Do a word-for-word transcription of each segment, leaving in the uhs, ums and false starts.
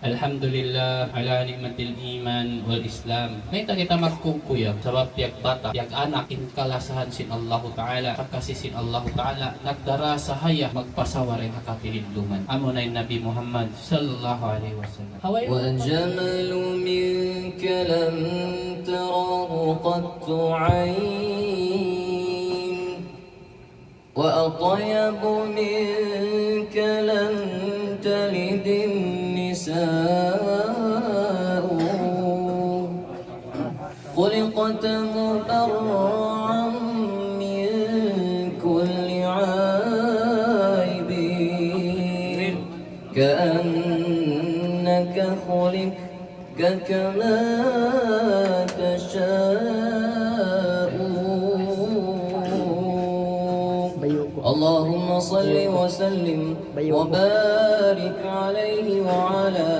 الحمد لله على نعمة الإيمان والإسلام. Mayta' kita magkukuyag? Sabab piyagbata', piyag-anak, in kalasahan sin Allahu Ta'ala, kakasi sin Allahu Ta'ala, nagdara sahaya magpasawa dayn ha katilidluman. Amuna in Nabi Muhammad sallallahu alayhi wasallam. وأجمل منك لم تره قط عين، وأطيب منك لم تلد النساء. خلقت مبرأ من كل عيب، كأنك خلقت كما تشاء. اللهم صل وسلم وبارك عليه وعلى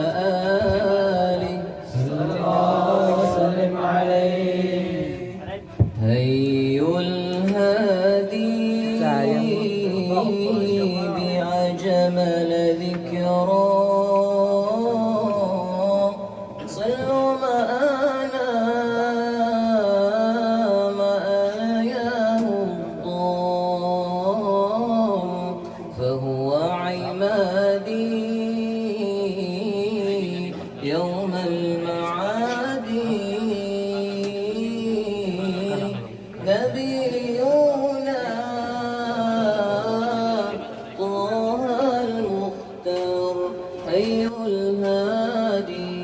آله. صلى الله وسلم عليه. هيا الهادي بعجمل ذكرى. صلوا معنا مع أيام الضال، فهو عمادي يوم المعادي. نبينا طه المختار، هيا الهادي،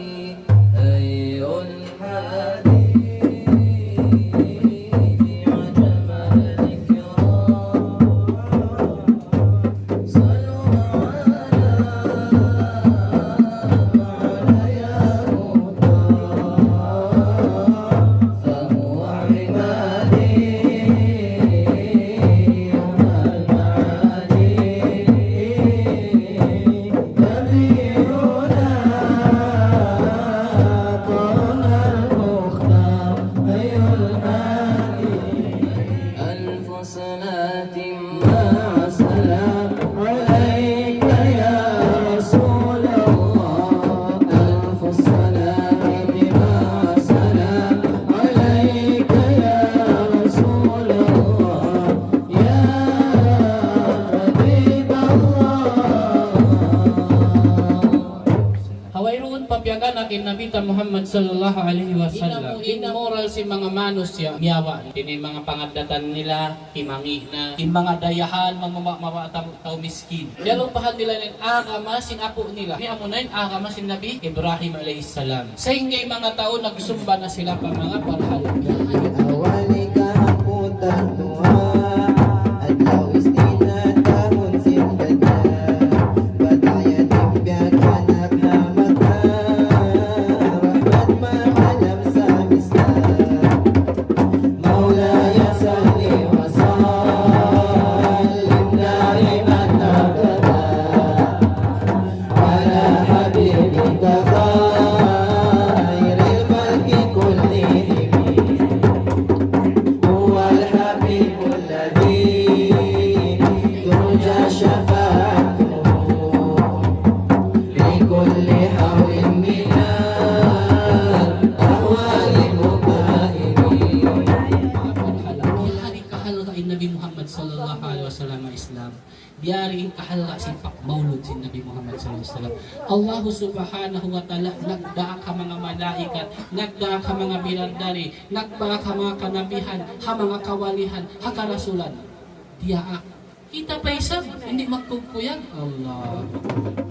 هيا الهادي، بعجمل ذكرى. صلوا على، على يا مختار. فهو عمادي يوم المعادي، نبينا طه المختار، خير الهادي. ألف صلاة مع سلام عليك يا رسول الله. ألف صلاة مع سلام عليك يا رسول الله، يا حبيب الله. Ha wayruun pa piyag-anak in Nabi ta Muhammad sallallahu alayhi wasallam. In amu, in amu moral sin manga manusiya', miyawa'. Ini manga pangaddatan nila, himangi' na. In manga dayahan, manga ma-, mawa' tau, tau miskin. Diyalupahan nila in agama sin apu' nila. Ini amu na in agama sin Nabi Ibrahim alayhi salam. Sahingga in manga tau nagsumba na sila pa manga barhal. Awali kahapun tagduwa, adlaw Isnin ha tahun sin Dajjal. Patayan in piyag-anak ha Makkah, rahmat maalam samista. مولاي صل وسلم دائما أبدا على حبيبك خير الخلق كلهم. هو الحبيب الذي ترجى شفاعته لكل هول من الأهوال مقاهم. Yari kahalga' in Nabi Muhammad sallallahu alayhi wasallam Islam. Yari in kahalga' sin pagmaulud sin Nabi Muhammad sallallahu alayhi wasallam. Allah subhanahu wa ta'ala nagdaak ha manga malaikat, nagdaak ha manga bidadari, nagdaak ha manga kanabihan, ha manga kawalihan, ha karasulan. Diyaak. Kita pa isab, di' magkukuyag. Allah.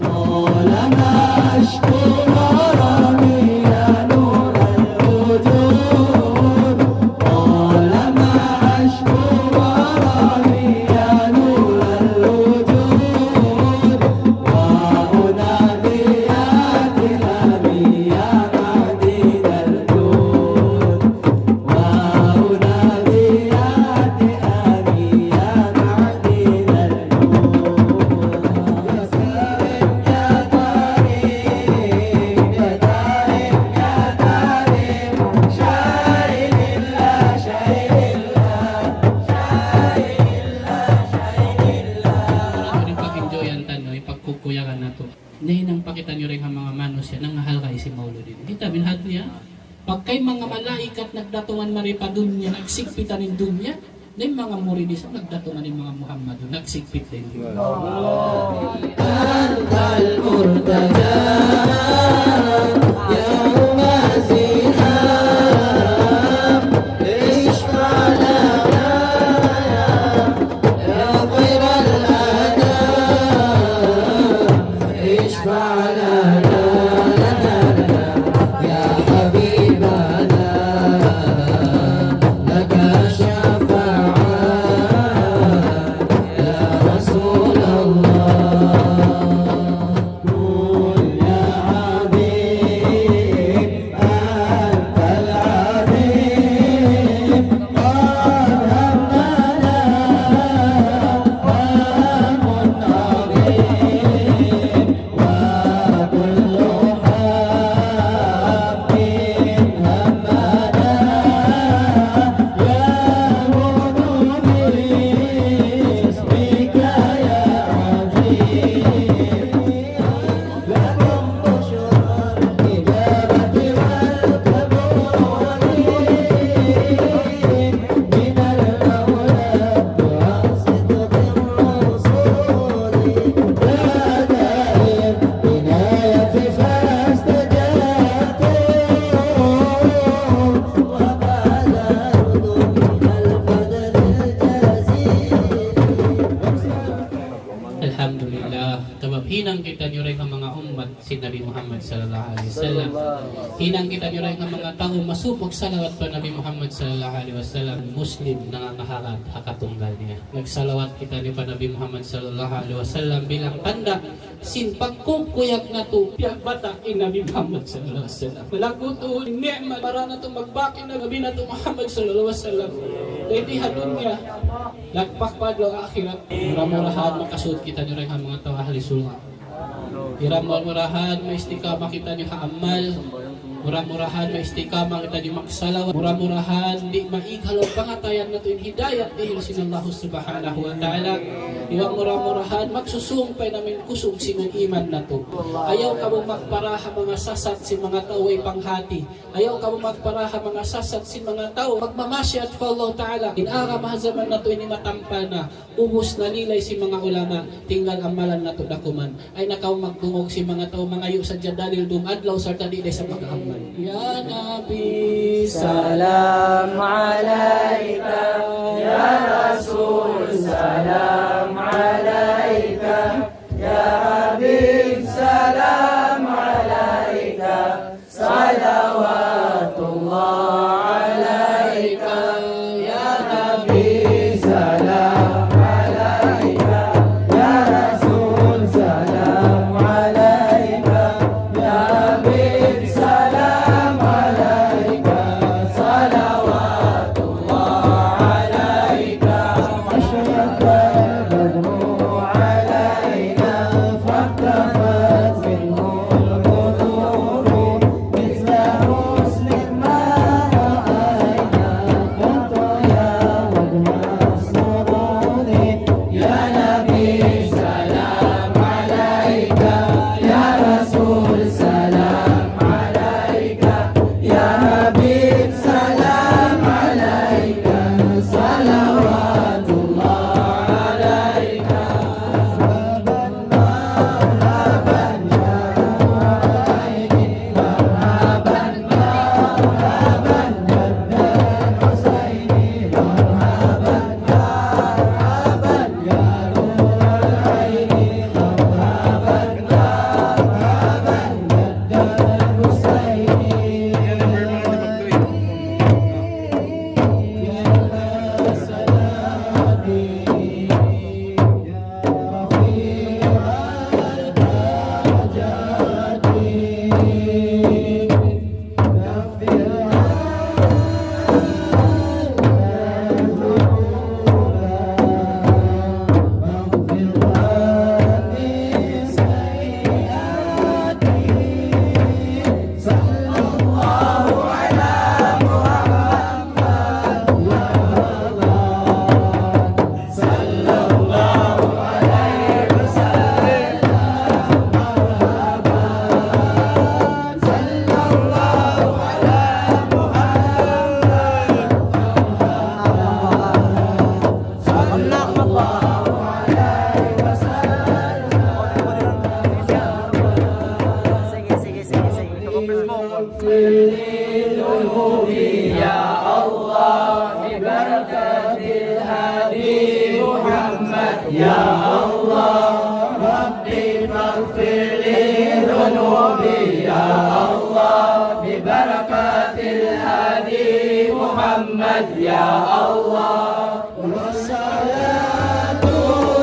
طالما أشكو غرامي يا نور الوجود، طالما أشكو غرامي يا نور الوجود، وأنادي يا ترامي يا معدن الجود. وأنادي يا ترامي يا معدن الجود. Nahinang pa kitaniyu dayn ha manga manusiya' nangahalga' sin maulud ini. Kita' biya' hadtu niya. Pagka in manga malaikat nagdatungan mari pa dunya, nagsigpitan in dunya, na in manga murid isab nagdatungan in manga Muhammadun, nagsigpit da in dunya. أنت المرتجى يوم الزحام، اشفع لنا يا يا خير الأنام، اشفع لنا، لنا، لنا، يا حبيبنا، لك شفاعة، يا رسول الله. قل يا حبيب أنت الحبيب، قد همنا هم عظيم، وكل حق همنا، يهون باسمك يا عظيم. لكم بشرى الإجابة والقبول، من المولى الدعاء صدق الرسول. يا دائم عناية فاستجبت، وقد عرض من الفضل الجزيل. Alhamdulillah, sabab hinang kitaniyu dayn ha manga ummat sin Nabi Muhammad sallallahu alayhi wasallam. Hinang kitaniyu dayn ha manga tau masuuk magsalawat pa Nabi Muhammad sallallahu alayhi wasallam. Muslim nangangaharat ha katunggal niya. Nagsalawat kitaniyu pa Nabi Muhammad sallallahu alayhi wasallam bilang tanda' sin pagkukuyag natu', piyagbata' in Nabi Muhammad sallallahu alayhi wasallam. Malaggu' tuud in ni'mat para natu' magbak in Nabi natu' Muhammad sallallahu alayhi wasallam. Dayn di ha dunya, lagpak pa adlaw akhirat. Mura-murahan makasud kitaniyu dayn ha manga tau ahli surga'. Mura-murahan maistiqamah kitaniyu ha amal. Mura-murahan maistiqamah kitaniyu magsalawat. Mura-murahan di' maig ha lawm pangatayan natu' in hidayat dihil sin Allah subhanahu wa ta'ala. Iban mura-murahan magsusung pa in amuin kusug sin iman natu'. Ayaw kamu magpara ha manga sasat sin manga tau way panghati. Ayaw kamu magpara ha manga sasat sin manga tau magmamaksiyat pa Allah Ta'ala. In agama ha jaman natu' ini matampal na, ubus na lilay sin manga ulama, tinggal amalan natu' da kuman. Ayaw na kamu magdungug sin manga tau mangayu' sadja dalil dum adlaw sarta' di' da isab mag-amal. يا نبي سلام عليك، يا رسول سلام عليك، يا حبيب سلام عليك، صلوات الله عليك يا نبي، سلام عليك يا رسول، سلام عليك يا حبيب، سلام عليك، صلوات الله عليك. اغفر لي ذنوبي يا الله، ببركة الهادي محمد يا الله. والصلاة والسلام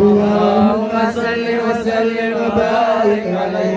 اللهم صل وسلم وبارك عليه